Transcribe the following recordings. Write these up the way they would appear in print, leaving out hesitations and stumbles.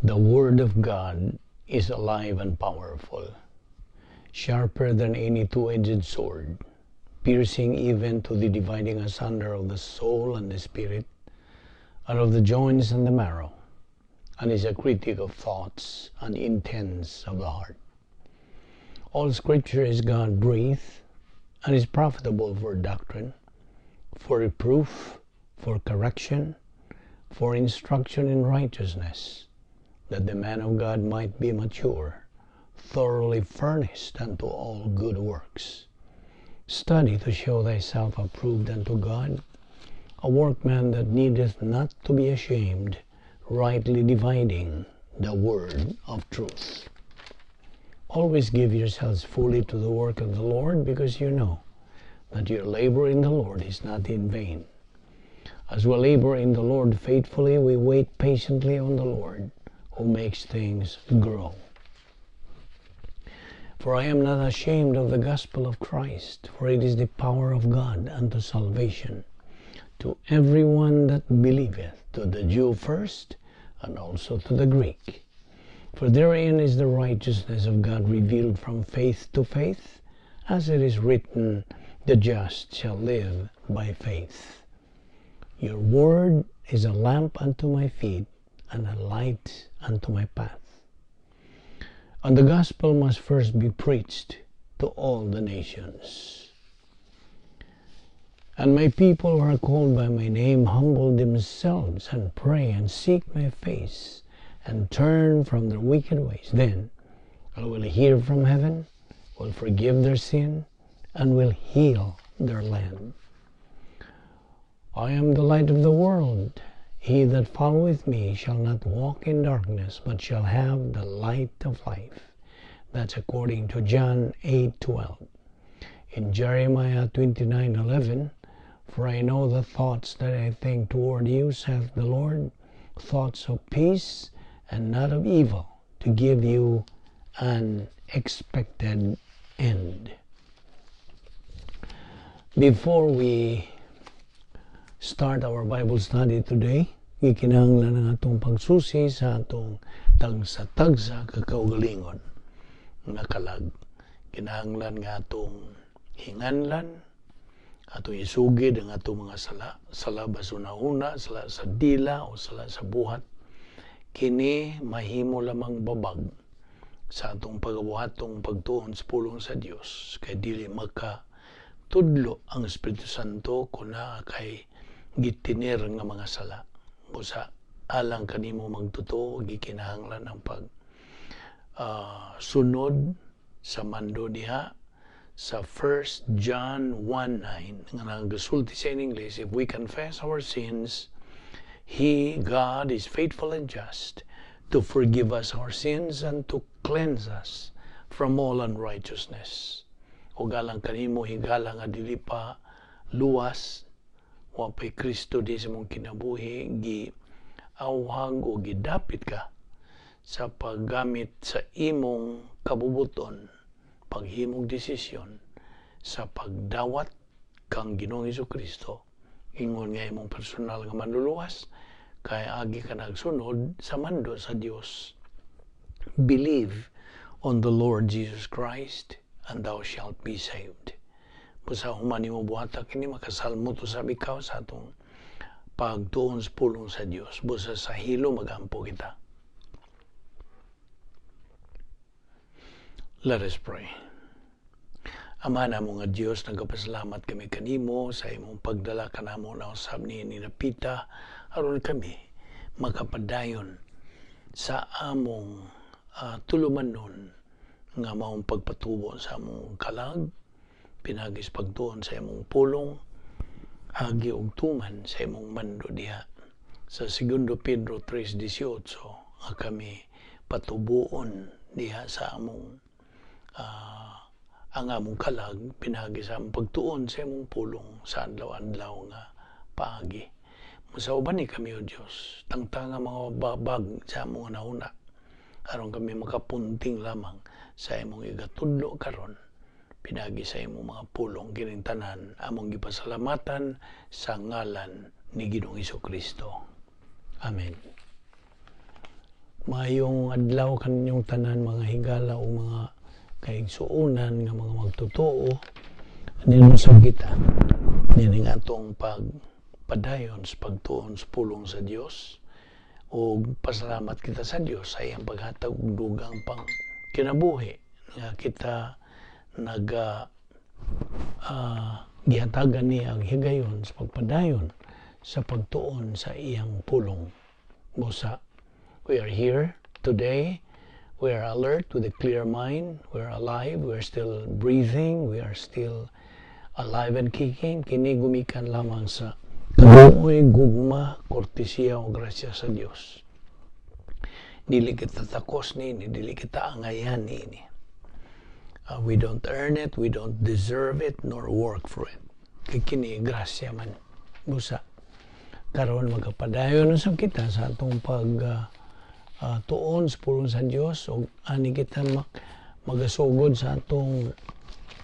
The Word of God is alive and powerful, sharper than any two-edged sword, piercing even to the dividing asunder of the soul and the spirit, and of the joints and the marrow, and is a critic of thoughts and intents of the heart. All Scripture is God-breathed and is profitable for doctrine, for reproof, for correction, for instruction in righteousness, that the man of God might be mature, thoroughly furnished unto all good works. Study to show thyself approved unto God, a workman that needeth not to be ashamed, rightly dividing the word of truth. Always give yourselves fully to the work of the Lord, because you know that your labor in the Lord is not in vain. As we labor in the Lord faithfully, we wait patiently on the Lord, who makes things grow. For I am not ashamed of the gospel of Christ, for it is the power of God unto salvation to everyone that believeth, to the Jew first, and also to the Greek. For therein is the righteousness of God revealed from faith to faith, as it is written, the just shall live by faith. Your word is a lamp unto my feet, and a light unto my path. And the gospel must first be preached to all the nations. And my people who are called by my name humble themselves and pray and seek my face and turn from their wicked ways. Then I will hear from heaven, will forgive their sin, and will heal their land. I am the light of the world. He that followeth me shall not walk in darkness, but shall have the light of life. That's according to John 8:12. In Jeremiah 29:11, for I know the thoughts that I think toward you, saith the Lord, thoughts of peace and not of evil, to give you an expected end. Before we start our Bible study today, gikinahanglan ang atong pagsusi sa atong tagsa-tagsa ka kaugalingon nga kalag. Kinahanglan nga atong hinganlan, atong isugid ang atong mga sala, sala ba sa una, sala sa dila o sala sa buhat. Kini mahimo lamang babag sa atong pagabuhatong pagtuon sa pulong sa Dios, kay dili maka tudlo ang Espiritu Santo kung naa kay gitinir nga mga sala. Busa alang kanimo magtotoo, gikinahanglan ang pag sunod sa mando diha sa 1 John 1:9 nga nagasulti sa in English, if we confess our sins, He, God, is faithful and just to forgive us our sins and to cleanse us from all unrighteousness. O galang kanimo higala nga dili pa luwas, wa pa'y Kristo di sa mong kinabuhi, gi awhag o gidapit ka sa paggamit sa imong kabubuton, paghimog desisyon sa pagdawat kang Ginoong Hesus Kristo ingon nga imong personal nga manluluwas, kay agi ka nagsunod sa mando sa Dios. Believe on the Lord Jesus Christ and thou shalt be saved. Busa human nimo buhata kini, makasalmo to sab ikaw sa atong pagtuon sa pulong sa Dios. Busa sa hilo magampo kita. Let us pray. Ama namo nga Dios, nagapasalamat kami kanimo sa imong pagdala kanamo na usab ni Napita aron kami makapadayon sa among tulumanon nga maong pagpatubo sa among kalag, pinagis pagtuon sa imong pulong, agi og tuman sa imong mando diha sa 2 Pedro 3:18 nga kami patubuon diha sa among ang among kalag pinagi sa among pagtuon sa imong pulong sa adlaw-adlaw nga paagi. Musauban ni kami, O Dios, tangtanga mga babag sa among nauna aron kami makapunting lamang sa imong igatudlo karon pinagi sa imong mga pulong. Kining tanan among gipasalamatan sa ngalan ni Ginoong Kristo. Amen. Maayong adlaw kaninyong tanan, mga higala o mga kaigsuonan nga mga magtotoo. Anhin usab kita nining atong pagpadayon sa pagtuon sa pulong sa Dios o pasalamat kita sa Dios sa iyang paghatag og dugang pang kinabuhi nga kita naga gihatagan niya ang higayon sa pagpadayon sa pagtuon sa iyang pulong. Busa, we are here today. We are alert with a clear mind. We are alive. We are still breathing. We are still alive and kicking. Kini gumikan lamang sa kaluoy, gugma, kortesiya o grasya sa Dios. Dili kita takos niini, dili kita angayan niini. We don't earn it, we don't deserve it, nor work for it. Kay kini grasya man. Busa, karon magapadayon na sa kita sa atong pag tuon sa pulong sa Dios ug ani kita magasugod sa atong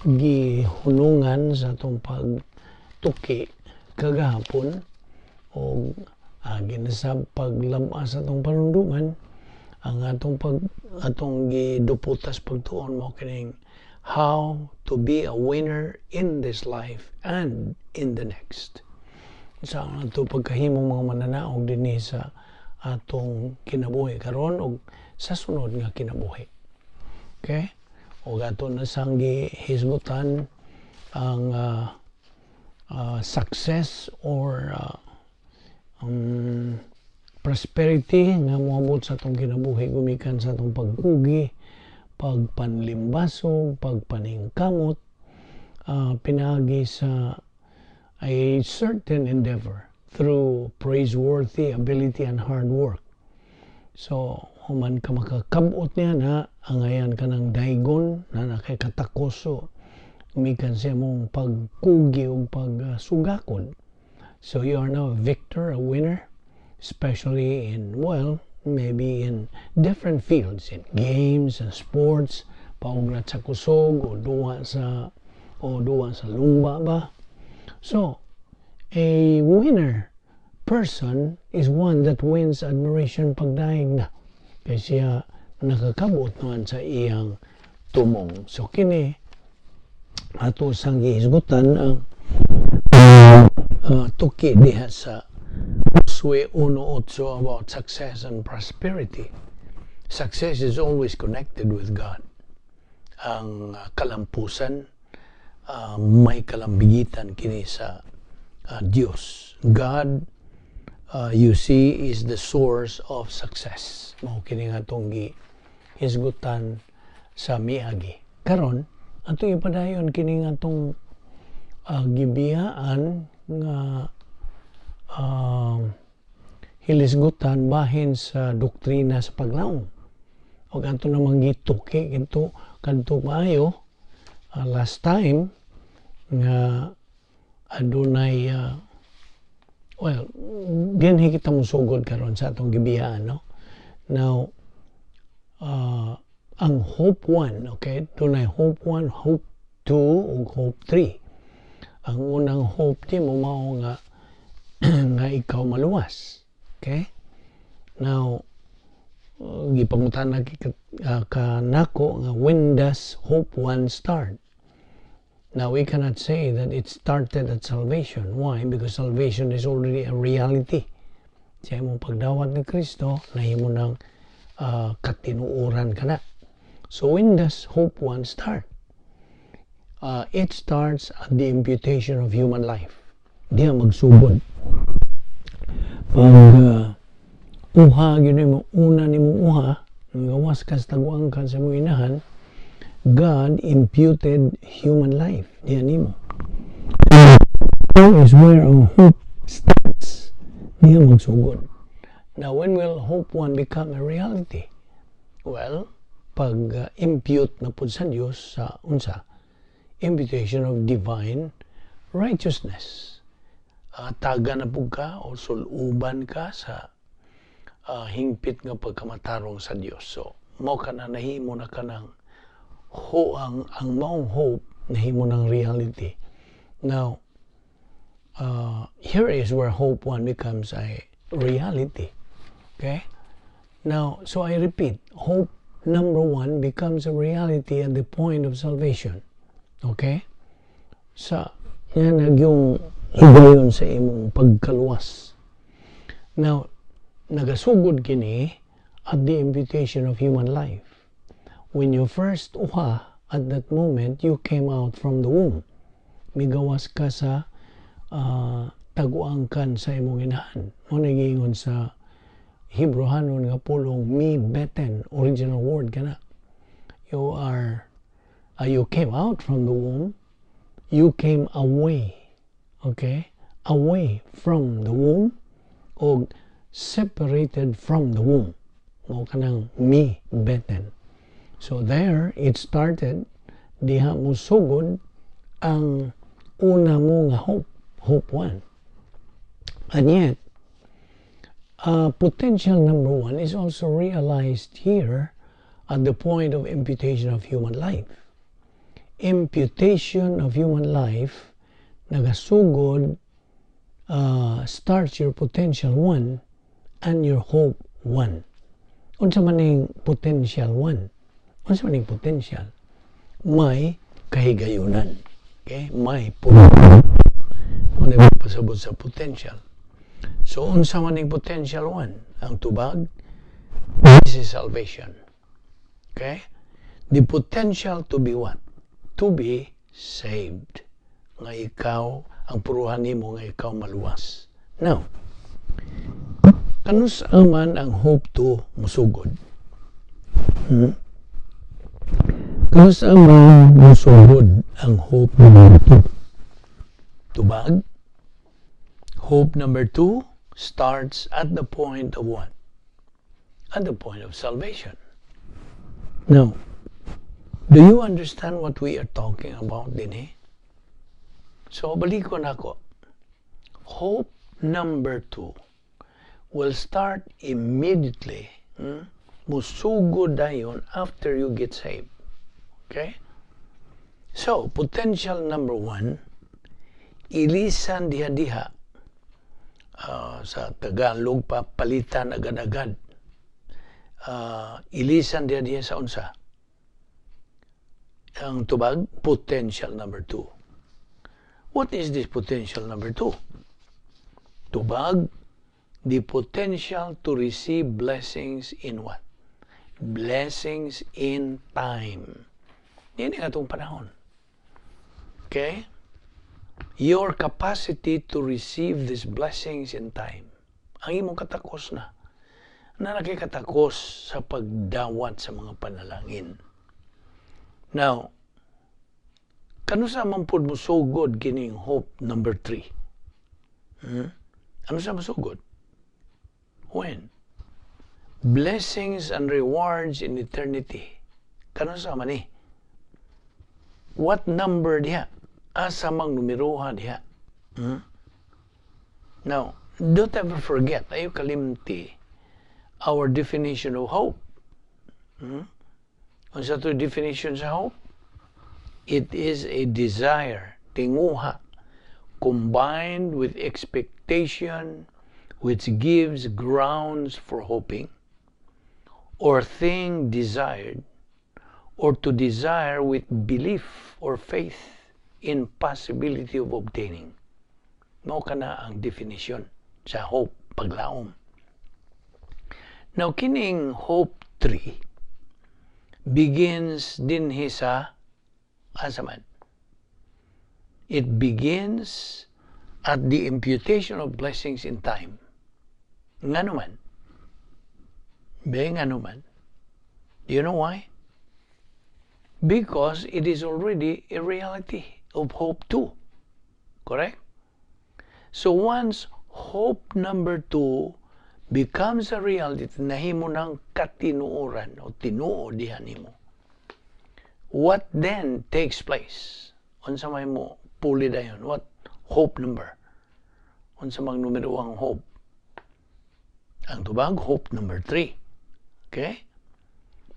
gihunungan sa atong pagtuki kagahapon og agi na sa paglabas sa atong panunduman. Ang atong pag atong giduputas pagtuon mo kining "How to be a winner in this life and in the next", sa ato pagkahimong mga mananaog dinhi sa atong kinabuhi karon og sa sunod nga kinabuhi. Okay? Og ato na sang gihisgutan ang success or prosperity nga moabot sa atong kinabuhi gumikan sa atong pagkugi, pagpanlimbasog, pagpaningkamot, pinaagi sa a certain endeavor through praiseworthy ability and hard work. So, human ka makakabot niya na, angayan ka ng daygon, na kay katakoso, gumikan sa imong pagkugi o pagsugakon. So, you are now a victor, a winner, especially in, well, maybe in different fields, in games and sports, paugrat sa kusog, o duwa sa lumba ba. So, a winner person is one that wins admiration pagdaig na. Kay siya nakakabot naman sa iyang tumong. So kini ato sang gihisgutan ang tuki diha sa Josue 1.8 about success and prosperity. Success is always connected with God. Ang kalampusan may kalambigitan kini sa Dios. God, you see, is the source of success. Mao kini nga atong gihisgutan sa miagi. Karon, atong ipadayon kini nga atong gibiyaan nga hilisgutan bahin sa doktrina sa paglaom. Og ato namang gituki kadto kadto maayo last time nga adunay well, dinhi kita mosugod karon sa atong gibiyaan, no? Now, ang hope 1, okay? Dunay hope 1, hope 2 ug hope 3. Ang unang hope nimo mao nga ikaw maluwas. Okay? Now, gipangutana ka nako nga, "When does hope 1 start?" Now, we cannot say that it started at salvation. Why? Because salvation is already a reality. Sa imong pagdawat ni Kristo, nahimo ng katinuoran ka na. So, when does hope 1 start? It starts at the imputation of human life. Diha magsugod. Pag uha, gyud mo, una nimo uha, gawas ka sa taguang ka sa imong inahan, God imputed human life diha nimo. That is where our hope starts. Diha magsugod. Now, when will hope one become a reality? Well, pag impute na pud sa Dios sa unsa? Imputation of divine righteousness. Taga na pud ka o suluban ka sa hingpit nga pagkamatarong sa Dios. So, mo ka na nahimo na ka ng ho ang maong hope nahimo ng reality. Now, here is where hope one becomes a reality. Okay? Now, so I repeat, hope number one becomes a reality at the point of salvation. Okay? Sa yan yung higayon sa imong pagkaluwas. Now, nagasugod kini at the imputation of human life. When you first uha, at that moment, you came out from the womb. Migawas ka sa taguangkan sa imong inahan. Mao giingon sa Hebrehanon nga pulong mi beten, original word kana. You came out from the womb, you came away, okay? Away from the womb o separated from the womb. Mao kanang mi beten. So there, it started, diha mo sugod ang una mo nga hope, hope one. And yet, potential number one is also realized here at the point of imputation of human life. Imputation of human life, nagasugod, starts your potential one and your hope one. Unsa man ning potential one? Unsa man ning potential? May kahigayunan. Okay? May potential. Mao pasabot sa potential. So, unsa man ning potential one? Ang tubag, this is salvation. Okay? The potential to be what? To be saved. Nga ikaw, ang puruhan nimo nga ikaw maluwas. Now, kanus man ang hope two musugod? Kanus man musugod ang hope number two? Tubag? Hope number two starts at the point of what? At the point of salvation. Now, do you understand what we are talking about dinhi? So, balikon nako. Hope number two will start immediately. Musugod dayon after you get saved. Okay? So, potential number one, ilisan diha-diha. Sa Tagalog pa, palitan agad-agad. Ilisan diha-diha sa unsa? Ang tubag, potential number two. What is this potential number two? Tubag, the potential to receive blessings in what? Blessings in time. Yan ang atong panahon. Okay? Your capacity to receive these blessings in time. Ang imong katakos na. Na nakikatakos sa pagdawat sa mga panalangin. Now, kanusa man pud musugod kining hope number three? Ano sa musugod? When? Blessings and rewards in eternity. Kanusa man ni? What number diha? Asa mang numeroha diha? Now, don't ever forget, ayaw kalimti, our definition of hope. Unsa to definition sa hope? It is a desire, tinguha, combined with expectation which gives grounds for hoping, or thing desired, or to desire with belief or faith in possibility of obtaining. Mao kana ang definition sa hope, paglaom. Now, kining hope 3 begins dinhi sa asa man? It begins at the imputation of blessings in time. Ngano man? Be, ngano man? Do you know why? Because it is already a reality of hope 2. Correct? So once hope number 2 becomes a reality, nahimo ng katinuoran o tinuod diha nimo. What then takes place? Unsa may mo puli dayon? What hope number? Unsa mang numero ang hope? Ang tubag, hope number 3. Okay?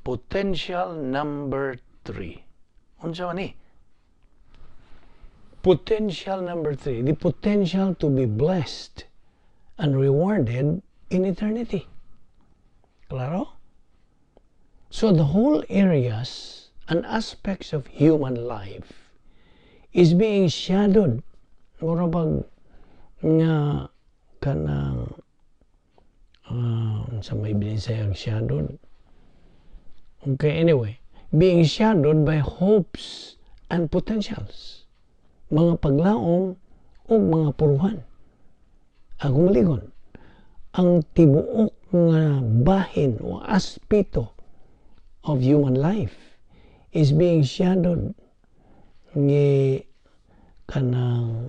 Potential number 3. Unsa man ni? Potential number 3, the potential to be blessed and rewarded in eternity. Klaro? So the whole areas and aspects of human life is being shadowed. Mura bag nga kanang sa may Binisayang shadowed. Okay, anyway, being shadowed by hopes and potentials. Mga paglaom o mga puruhan. Akong uligon, ang tibuok nga bahin o aspeto of human life is being shadowed, ngi kanang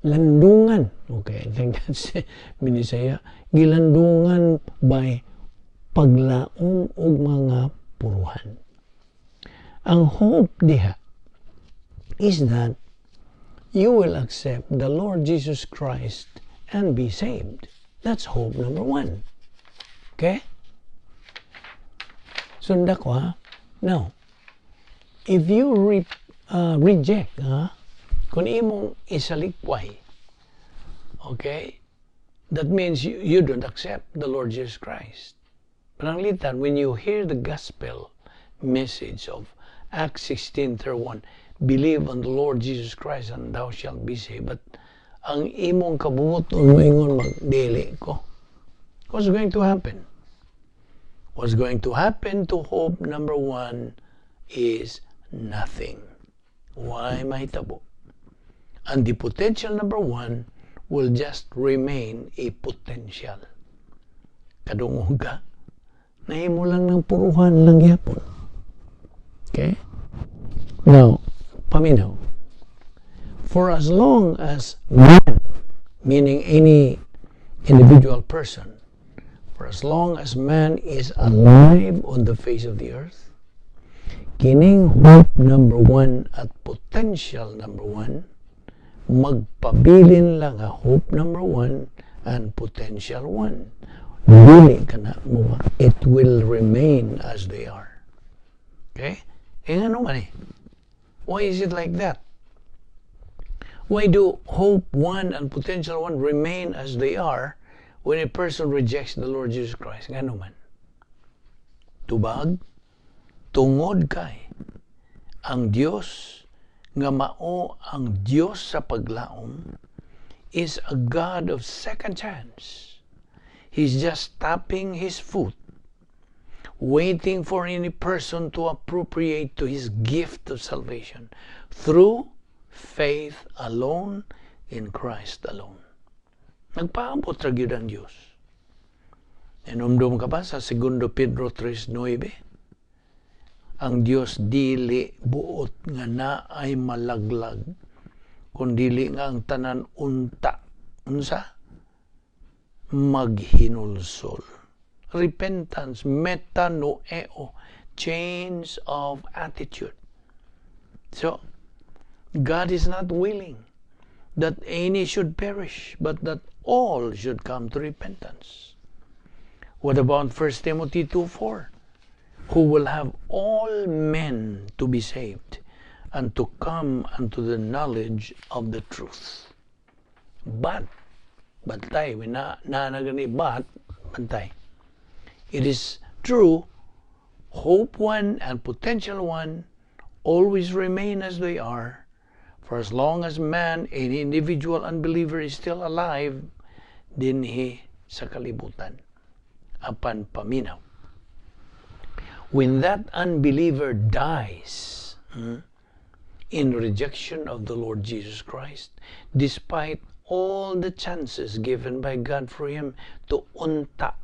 landungan. Okay, I think that's Binisaya. Gilandungan by paglaom og mga puruhan. Ang hope diha is that you will accept the Lord Jesus Christ and be saved. That's hope number one. Okay? Sunda ko ha. Now, if you reject, ha, kung imong isalikway, okay, that means you don't accept the Lord Jesus Christ. Pananglitan, when you hear the gospel message of Acts 16:31, "Believe on the Lord Jesus Christ and thou shalt be saved." But ang imong kabuoton moingon magdili ko. What's going to happen? What's going to happen to hope number one is nothing. Way mahitabo? And the potential number one will just remain a potential. Kadungog ka? Nahimo lang ng puruhan lang gyapon. Okay? Now, paminaw. For as long as man, meaning any individual person, for as long as man is alive on the face of the earth, kining hope number one at potential number one, magpabilin lang ang hope number one and potential one. Dili ka na mo, it will remain as they are. Okay? Eh, ano man eh? Why is it like that? Why do hope one and potential one remain as they are when a person rejects the Lord Jesus Christ? Ngano man? Tubag, tungod kay ang Dios nga mao ang Dios sa paglaom is a God of second chance. He's just tapping his foot, waiting for any person to appropriate to his gift of salvation through faith alone in Christ alone. Nagpaabot ra gyud ang Dios. Hinumdum ka ba sa 2 Pedro 3.9? Ang Dios dili buot nga naay malaglag, kun dili nga ang tanan unta unsa maghinulsol. Repentance, metanoeo, change of attitude. So, God is not willing that any should perish, but that all should come to repentance. What about 1 Timothy 2:4? Who will have all men to be saved and to come unto the knowledge of the truth. But, bantay, na, na, na gani, but, bantay. It is true, hope one and potential one always remain as they are for as long as man, an individual unbeliever, is still alive dinhi sa kalibutan. Apan paminaw. When that unbeliever dies in rejection of the Lord Jesus Christ, despite all the chances given by God for him to unta,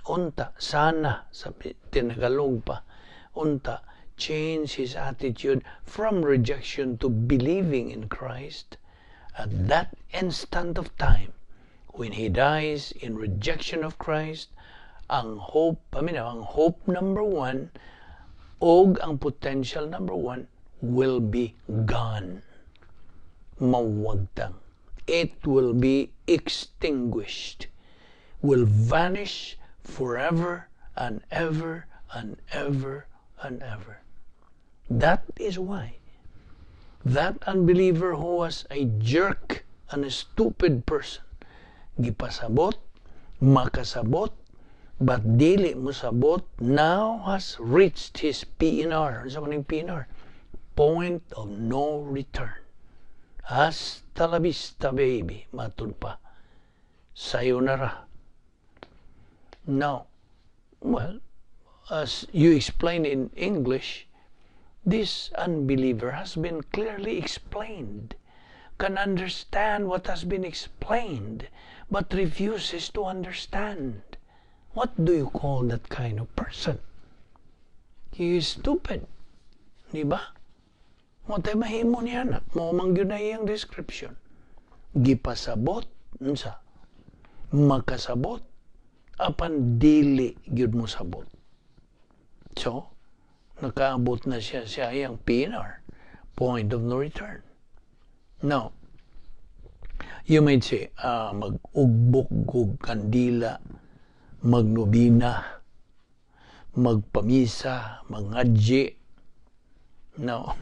unta, sana, sa tinagalog pa, unta, change his attitude from rejection to believing in Christ, at that instant of time, when he dies in rejection of Christ, ang hope, paminaw, ang hope number one, og ang potential number one will be gone. Mawagtang. It will be extinguished, will vanish forever and ever and ever and ever. That is why that unbeliever who was a jerk and a stupid person, gipasabot, makasabot, But dili mo sabot, now has reached his PNR. Ano sa PNR? Point of no return. Hasta la vista, baby. Matud pa. Sayonara. Now, well, as you explain in English, this unbeliever has been clearly explained, can understand what has been explained, but refuses to understand. What do you call that kind of person? He is stupid. Di ba? Mao tay mahimo niya na. Mao man gyud na iyang description. Gipasabot, unsa? Makasabot, apan dili gyud mo sabot. So, nakaabot na siya sa iyang PNR, point of no return. Now, you might say, mag-ugbok og kandila, magnobina, magpamisa, mangadji. Now,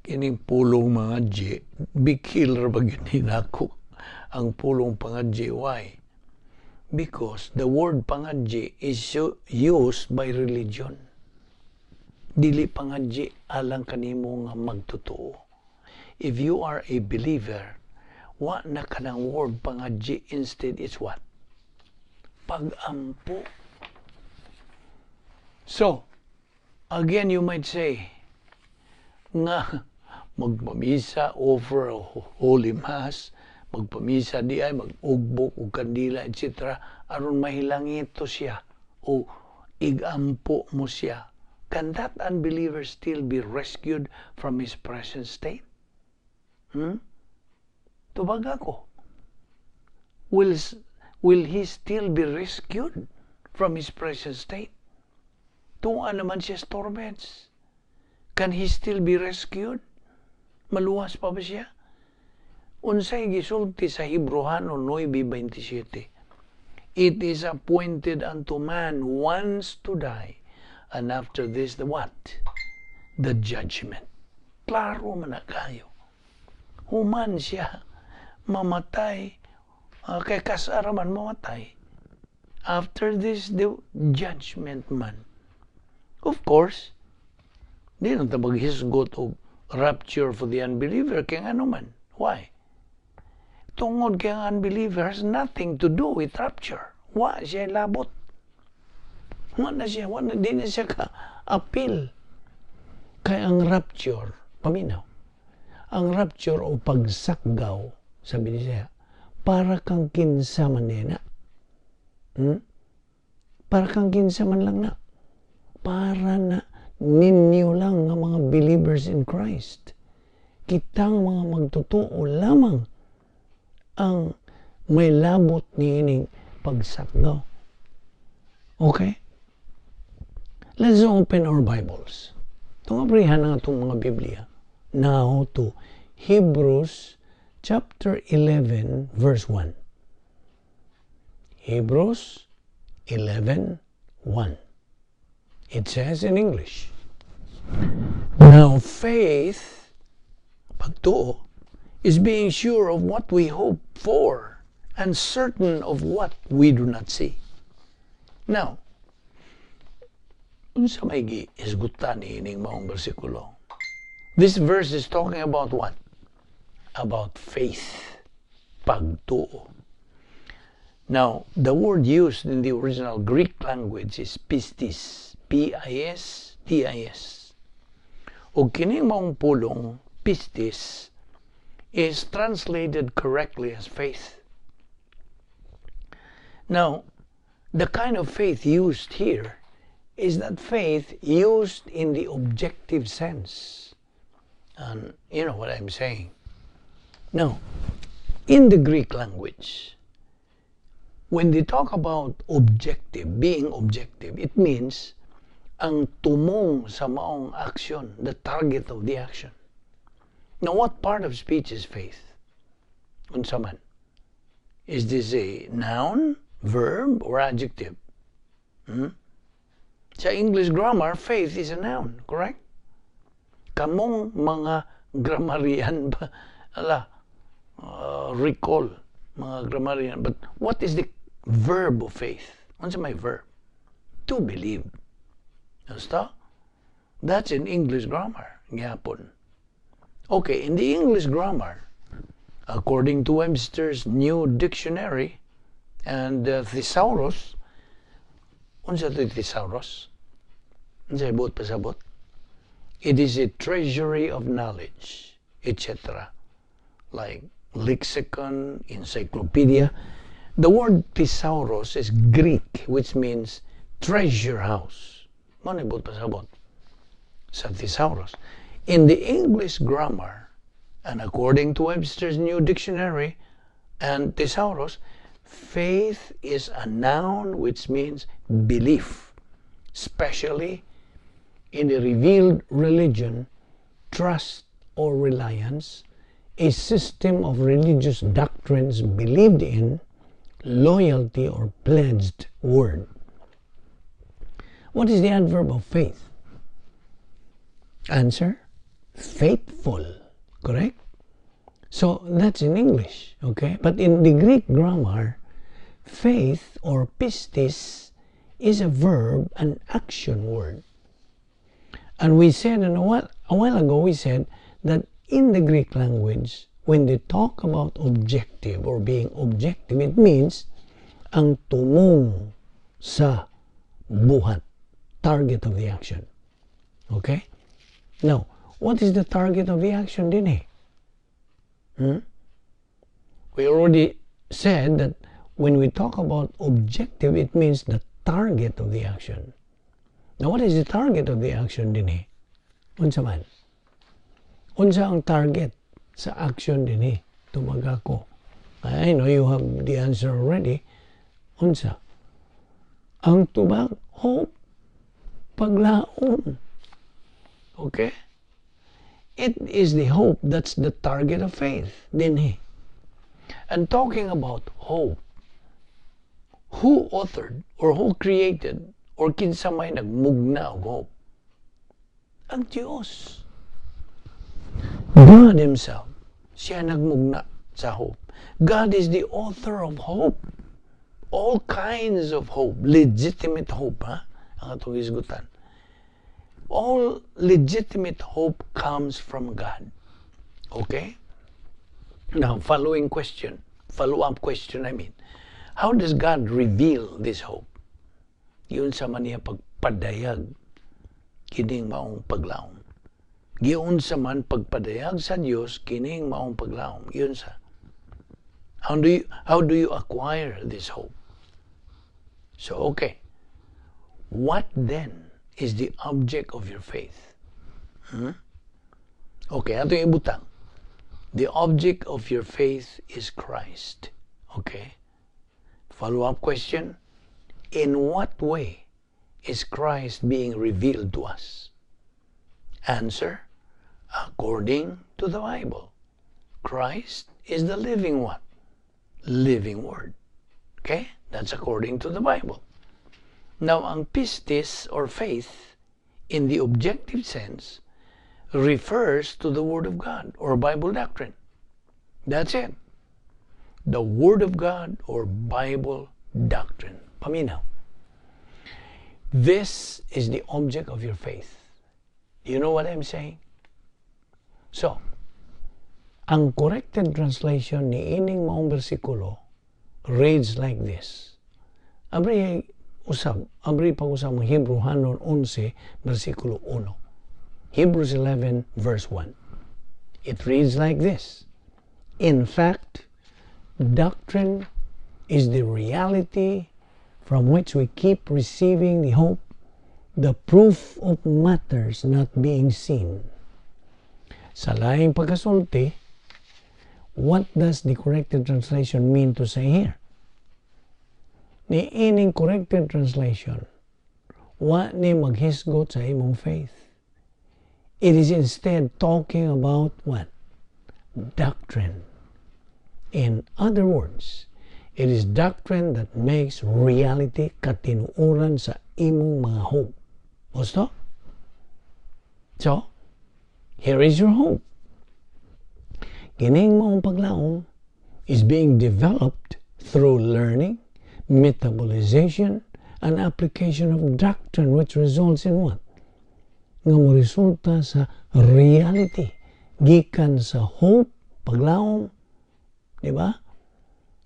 kining pulong mangadji, bikil ra ba gyud nako ang pulong pangadji? Why? Because the word pangadji is used by religion. Dili pangadji alang kanimo nga magtotoo. If you are a believer, wa na kanang word pangadji. Instead, it's what? Pag-ampo. So, again, you might say, nga magpamisa, offer a holy mass, magpamisa di ay, mag-ugbok og kandila, etc. aron mahilangito siya o igampo mo siya. Can that unbeliever still be rescued from his present state? Hmm? Tubag ako. Will he still be rescued from his present state? Tunga naman siya sa torments. Can he still be rescued? Maluwas pa ba siya? Unsay gisulti sa Hebrohano 9:27? "It is appointed unto man once to die, and after this, the what? The judgment." Klaro man na kayo. Human siya mamatay, kay kasara man mamatay. After this, the judgment man. Of course, di na ta maghisgot og rapture for the unbeliever kay ano man. Why? Tungod kay ang unbeliever has nothing to do with rapture. Wa siya labot. Wa na siya, wa na, di na siya ka appeal. Kay ang rapture, paminaw, ang rapture o pagsakgaw, sabi niya, para kang kinsa man na. Para kang kinsa man lang na. Para na ninyo lang nga mga believers in Christ. Kitang mga magtotoo lamang ang may labot niining pagsakgaw. Okay? Let's open our Bibles. Itong abrihan ang atong mga Biblia. Now to Hebrews chapter 11 verse 1. Hebrews 11:1. It says in English, "Now faith," pagtuo, "is being sure of what we hope for and certain of what we do not see." Now, unsa may gihisgutan ining maong bersikulo? This verse is talking about what? About faith. Pagtuo. Now, the word used in the original Greek language is pistis. Pistis. O kining maong pulong, pistis, is translated correctly as faith. Now, the kind of faith used here is that faith used in the objective sense. And you know what I'm saying. Now, in the Greek language, when they talk about objective, being objective, it means ang tumong sa maong action, the target of the action. Now, what part of speech is faith? Unsa man? Is this a noun, verb, or adjective? Hmm? Sa English grammar, faith is a noun, correct? Kamong mga grammarian ba? Ala, recall, mga grammarian. But what is the verb of faith? Unsa may verb? To believe. Basta? That's in English grammar. Gyapon. Okay, in the English grammar, according to Webster's New Dictionary and Thesaurus, unsa to thesaurus? Unsa buot pasabot? It is a treasury of knowledge, etc. Like lexicon, encyclopedia. The word "thesaurus" is Greek, which means treasure house. Mao na buot pasabot sa thesaurus. In the English grammar, and according to Webster's New Dictionary and Thesaurus, faith is a noun which means belief, especially in a revealed religion, trust or reliance, a system of religious doctrines believed in, loyalty or pledged word. What is the adverb of faith? Answer: faithful. Correct? So that's in English, okay? But in the Greek grammar, faith or pistis is a verb, an action word. And we said a while ago, we said that in the Greek language, when they talk about objective or being objective, it means ang tumong sa buhat, target of the action. Okay? Now, what is the target of the action dinhi? Hmm? We already said that when we talk about objective, it means the target of the action. Now, what is the target of the action dinhi? Unsa man? Unsa ang target sa action dinhi? Tubaga ko. I know you have the answer already. Unsa? Ang tubag, hope, paglaom. Okay? It is the hope that's the target of faith, dinhi. And talking about hope, who authored or who created or kinsa may nagmugna og hope? Ang Diyos. God Himself. Siya nagmugna sa hope. God is the author of hope. All kinds of hope. Legitimate hope, ha? Ang atong hisgutan. All legitimate hope comes from God. Okay? Now, following question, follow-up question, I mean. How does God reveal this hope? Giunsa man niya pagpadayag kining maong paglaom? Giunsa man pagpadayag sa Dios kining maong paglaom? Giunsa? How do you acquire this hope? So okay. What then is the object of your faith? Hmm? Okay, atong ibutang. The object of your faith is Christ. Okay. Follow-up question. In what way is Christ being revealed to us? Answer: according to the Bible, Christ is the living what? Living Word. Okay? That's according to the Bible. Now, ang pistis or faith in the objective sense refers to the Word of God or Bible doctrine. That's it. The Word of God or Bible doctrine. Paminaw. This is the object of your faith. You know what I'm saying? So, ang corrected translation ni ining maong bersikulo reads like this. Abri usab, abri pag-usab mo Hebrew 11 bersikulo 1. Hebrews 11 verse 1. It reads like this. "In fact, doctrine is the reality from which we keep receiving the hope, the proof of matters not being seen." Sa laing pagkasulti, what does the corrected translation mean to say here? Ni ining corrected translation, wa ni maghisgot sa imong faith. It is instead talking about what? Doctrine. In other words, it is doctrine that makes reality katinuoran sa imong mga hope. Gusto? So, here is your hope. Kining maong paglaom is being developed through learning, metabolization, and application of doctrine which results in what? Nga mo resulta sa reality. Gikan sa hope, paglaom, di ba?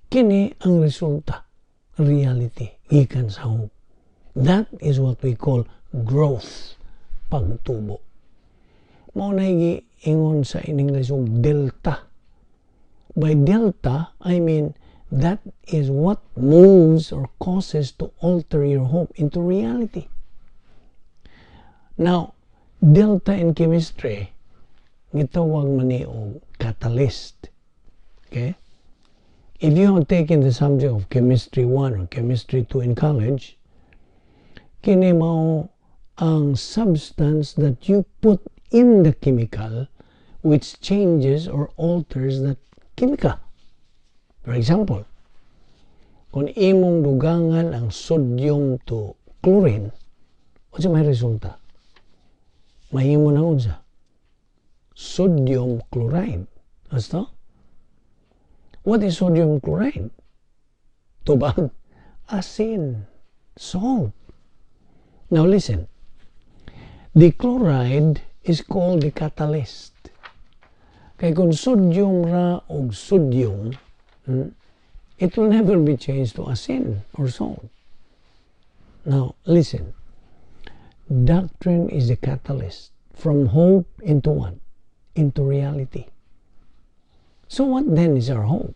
Kini ang resulta, reality, gikan sa hope. That is what we call growth, pagtubo. Mao na ingon sa in English og delta. By delta, I mean that is what moves or causes to alter your hope into reality. Now, delta in chemistry, gitawag man ni og catalyst. Okay? If you have taken the subject of Chemistry 1 or Chemistry 2 in college, kini mao ang substance that you put in the chemical which changes or alters that chemical. For example, kung imong dugangan ang sodium to chlorine, unsa may resulta? Mahimo na unsa? Sodium chloride. Basta? What is sodium chloride? Tubag. Asin. Salt. Now listen. The chloride is called the catalyst. Kay kung sodium ra og sodium, it will never be changed to asin or salt. Now, listen. Doctrine is the catalyst from hope into what? Into reality. So what then is our hope?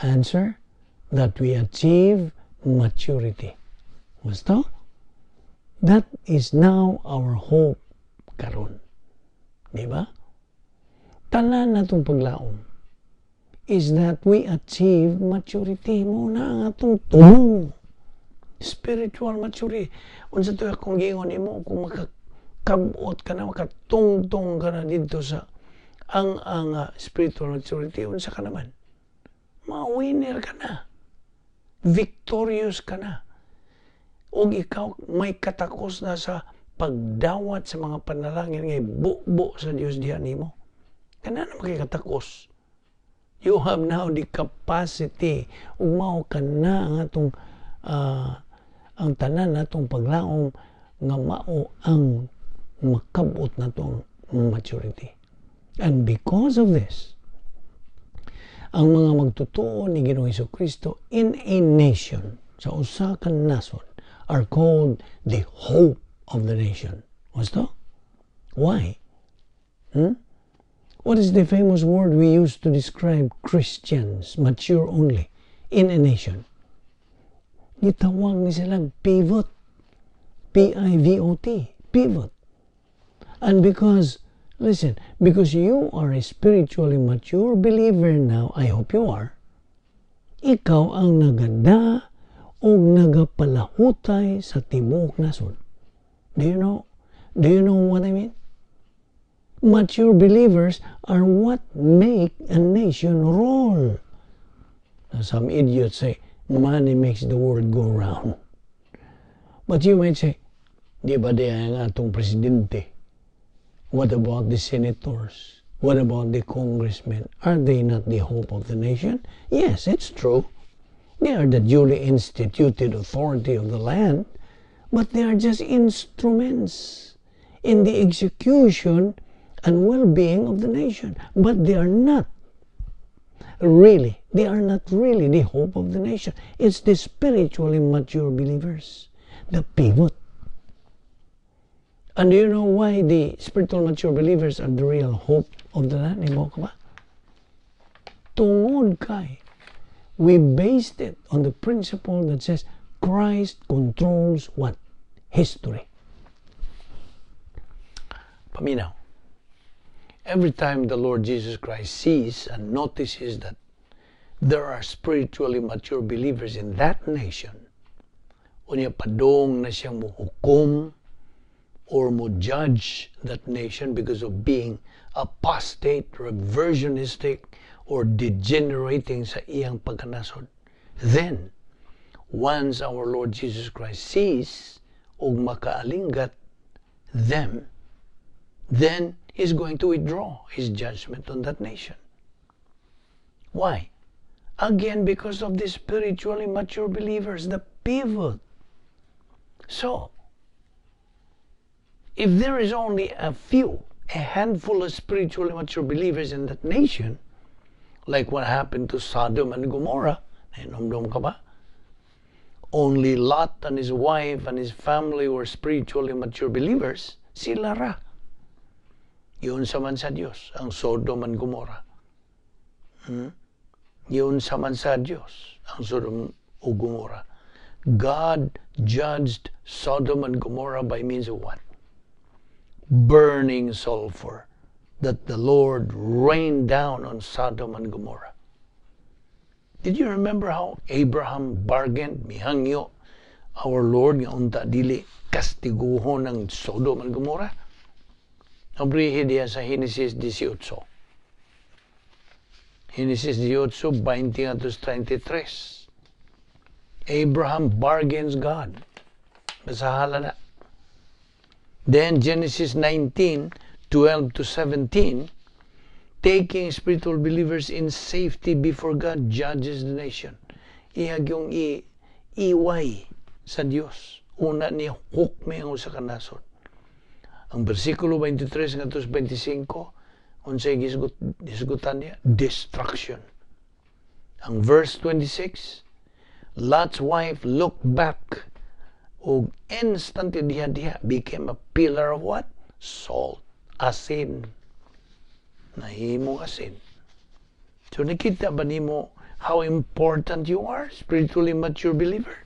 Answer, that we achieve maturity. Gusto? That is now our hope karon. Di ba? Tanan natong paglaom is that we achieve maturity. Mao na ang atong tubo. Spiritual maturity. Unsa to akong giingon nimo, kung makakabot ka na, makatungtong ka na dito sa ang spiritual maturity, unsa ka naman? Ma-winner ka na. Victorious ka na. Ug ikaw may katakos na sa pagdawat sa mga panalangin ngay bubo sa Dios diha nimo. Kana na makikatakos. You have now the capacity ug mao kana ang atong ang tanan natong paglaom nga mao ang makabot natong maturity. And because of this, ang mga magtutuo ni Ginoong Kristo in a nation, sa usa ka nasod, are called the hope of the nation. What's that? Why? Hmm? What is the famous word we use to describe Christians, mature only, in a nation? Gitawag ni silang pivot. Pivot. Pivot. And because, listen, because you are a spiritually mature believer now, I hope you are, ikaw ang nagada o nagapalahutay sa tibuok nasod. Do you know? Do you know what I mean? Mature believers are what make a nation roll. Now, some idiots say, "Money makes the world go round." But you might say, "Di ba di ang atong presidente? What about the senators? What about the congressmen? Are they not the hope of the nation?" Yes, it's true. They are the duly instituted authority of the land, but they are just instruments in the execution and well-being of the nation. But they are not really the hope of the nation. It's the spiritually mature believers, the pivot. And do you know why the spiritual mature believers are the real hope of the land? Hibaw ka ba? Tungod kay we based it on the principle that says Christ controls what? History. Paminaw. Every time the Lord Jesus Christ sees and notices that there are spiritually mature believers in that nation, unya padong na siyang muhukom or mo judge that nation because of being apostate, reversionistic, or degenerating sa iyang pagkanasod. Then, once our Lord Jesus Christ sees og makaalinggat them, then He's going to withdraw His judgment on that nation. Why? Again, because of the spiritually mature believers, the pivot. So, if there is only a few, a handful of spiritually mature believers in that nation, like what happened to Sodom and Gomorrah, nahinumdom ka ba? Only Lot and his wife and his family were spiritually mature believers, sila ra. Giunsa man sa Dios, ang Sodom and Gomorrah. Giunsa man sa Dios, ang Sodom ug Gomorrah. God judged Sodom and Gomorrah by means of what? Burning sulfur that the Lord rained down on Sodom and Gomorrah. Did you remember how Abraham bargained, mihangyo, our Lord nga unta dili kastiguhon ng Sodom and Gomorrah? Abrihi diya sa Genesis 18. Genesis 18, 20 to 33. Abraham bargains God. Basahala na. Then Genesis 19, 12 to 17, taking spiritual believers in safety before God judges the nation. Ihag yung iway sa Dios. Una ni hukmi ang usa ka nasod. Ang bersikulo 23 ngadto sa 25, unsay gisgutan niya? Destruction. Ang verse 26, Lot's wife looked back ug instantly diha-diha became a pillar of what? Salt. Asin. Nahimong asin. So nakita ba nimo how important you are, spiritually mature believer?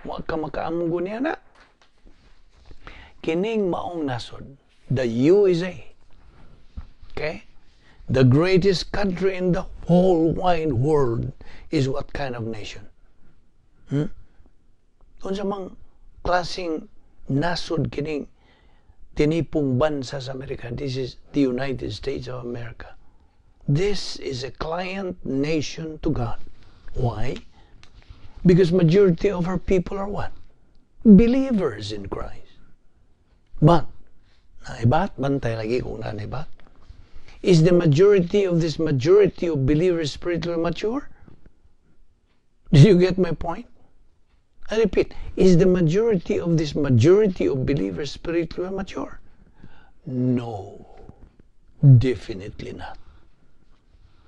Wa ka makaamgo niya na. Kining maong nasod, the USA, okay? The greatest country in the whole wide world is what kind of nation? Hmm? Unsa mang klaseng nasod kining tinipong bansa sa Amerika? This is the United States of America. This is a client nation to God. Why? Because majority of our people are what? Believers in Christ. But, naibat, bantay lagi kung naibat. Is the majority of this majority of believers spiritually mature? Did you get my point? I repeat, is the majority of this majority of believers spiritually mature? No, definitely not.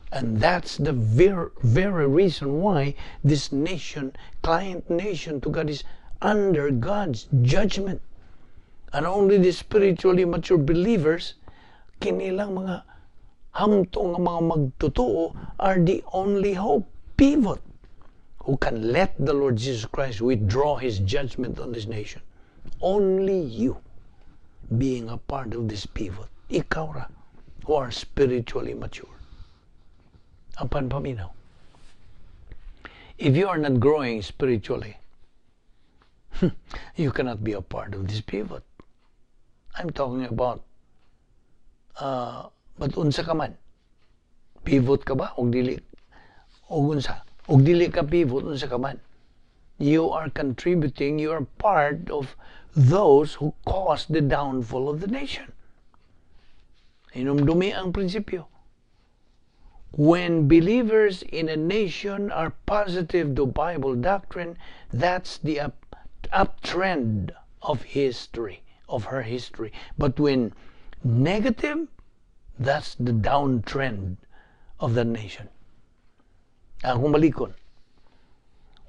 And that's the very, very reason why this nation, client nation to God, is under God's judgment. And only the spiritually mature believers, kinilang mga hamtong nga mga magtotoo, are the only hope, pivot, who can let the Lord Jesus Christ withdraw His judgment on this nation. Only you, being a part of this pivot, ikaw ra, who are spiritually mature. Apan paminaw. If you are not growing spiritually, you cannot be a part of this pivot. I'm talking about, but unsa ka man? Pivot ka ba? Og dili? Og unsa? Og dili ka pivot, unsa ka man? You are contributing, you are part of those who caused the downfall of the nation. Hinumdumi ang prinsipyo. When believers in a nation are positive to Bible doctrine, that's the uptrend of history, of her history. But when negative, that's the downtrend of the nation. Akong balikon.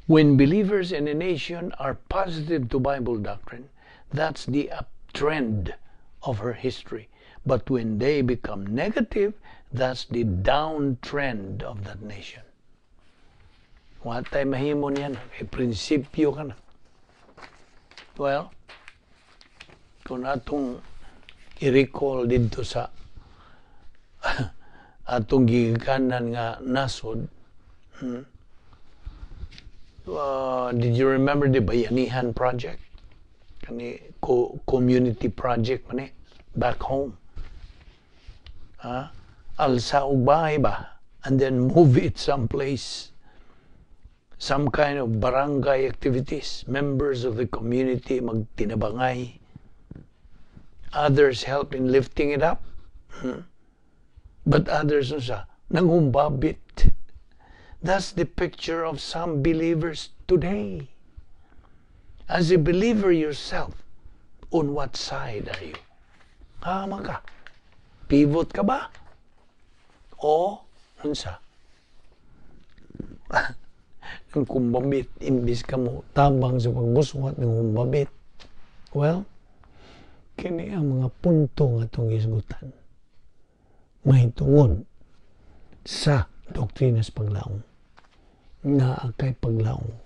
When believers in a nation are positive to Bible doctrine, that's the uptrend of her history. But when they become negative, that's the downtrend of that nation. Wa tay mahimo niyan, kay prinsipyo ka na. Well, kung atong i-recall dito sa atong gigikanan nga nasod, did you remember the Bayanihan Project? Kani community project man eh, back home. Ha? Alsa og bahay ba? And then move it someplace. Some kind of barangay activities. Members of the community magtinabangay. Others help in lifting it up. But others unsa? Nangumbabit. That's the picture of some believers today. As a believer yourself, on what side are you? Asa ka? Pivot ka ba? O unsa? Ang kumbabit, imbis ka mo tabang sa pagbuswat ng kumbabit. Well, kini ang mga punto nga atong gisgutan mahitungod sa doktrina sa paglaom. Naa kay paglaom.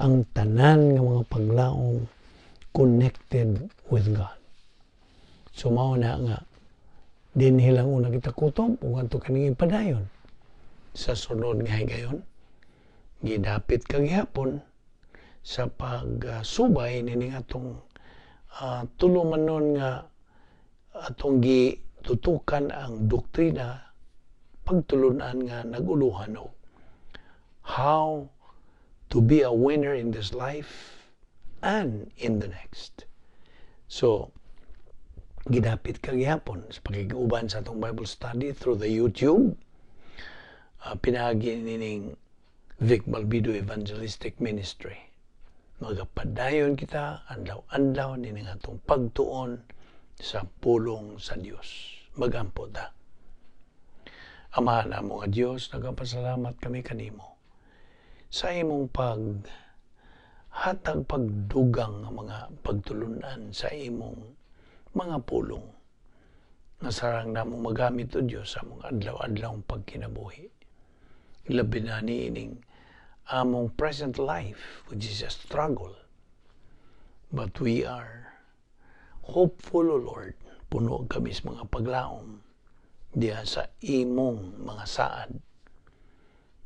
Ang tanan nga mga paglaom connected with God. So mao na nga dinhi lang una kita kutob ug ato kaning ipadayon sa sunod nga higayon. Gidapit kagihapon sa pagsubay nining atong tulumanon nga atong gitutukan ang doktrina pagtulunan nga naguluhan og how to be a winner in this life and in the next. So, gidapit kagihapon sa pakig-uban sa atong Bible study through the YouTube, pinaagi nining Vic Balbido Evangelistic Ministry. Magapadayon kita adlaw-adlaw nining atong pagtuon sa pulong sa Dios. Magampo ta. Amahan namo nga Dios, nagapasalamat kami kanimo sa imong pag hatag pagdugang nga mga pagtulunan sa imong mga pulong nga sarang namo magamit, o Dios, sa among adlaw-adlaw pagkinabuhi. Labi na niining among present life, which is a struggle. But we are hopeful, O Lord. Puno kami sa mga paglaom diha sa imong mga saad.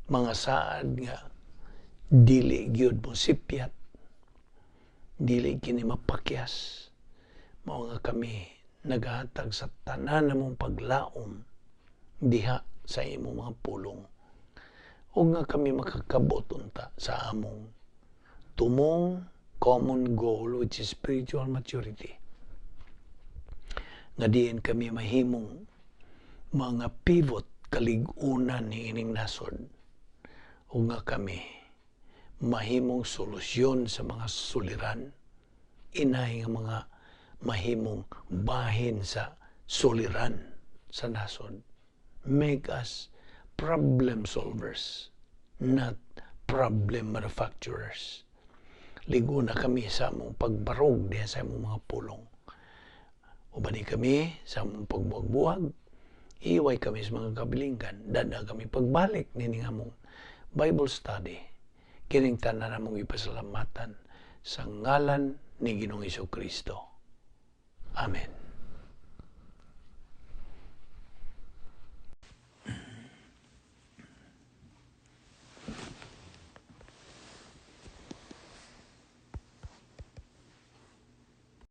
Mga saad nga dili gyud mo sipyat, dili kini mapakyas. Mao nga kami naghatag sa tanan namong paglaom diha sa imong mga pulong. Ug nga kami makakabot unta sa among tumong common goal, which is spiritual maturity. Nga diin kami mahimong mga pivot kalig-unan ni ining nasod. Ug nga kami mahimong solusyon sa mga suliran, inay nga mga mahimong bahin sa suliran sa nasod. Make us problem solvers, not problem manufacturers. Liguna kami sa among pagbarog diha sa among mga pulong. Ubani kami sa among pagbuwag-buwag, hiway kami sa mga kabilinggan, dada kami pagbalik nining among Bible study. Kining tanan among ipasalamatan sa ngalan ni Ginoong Kristo. Amen.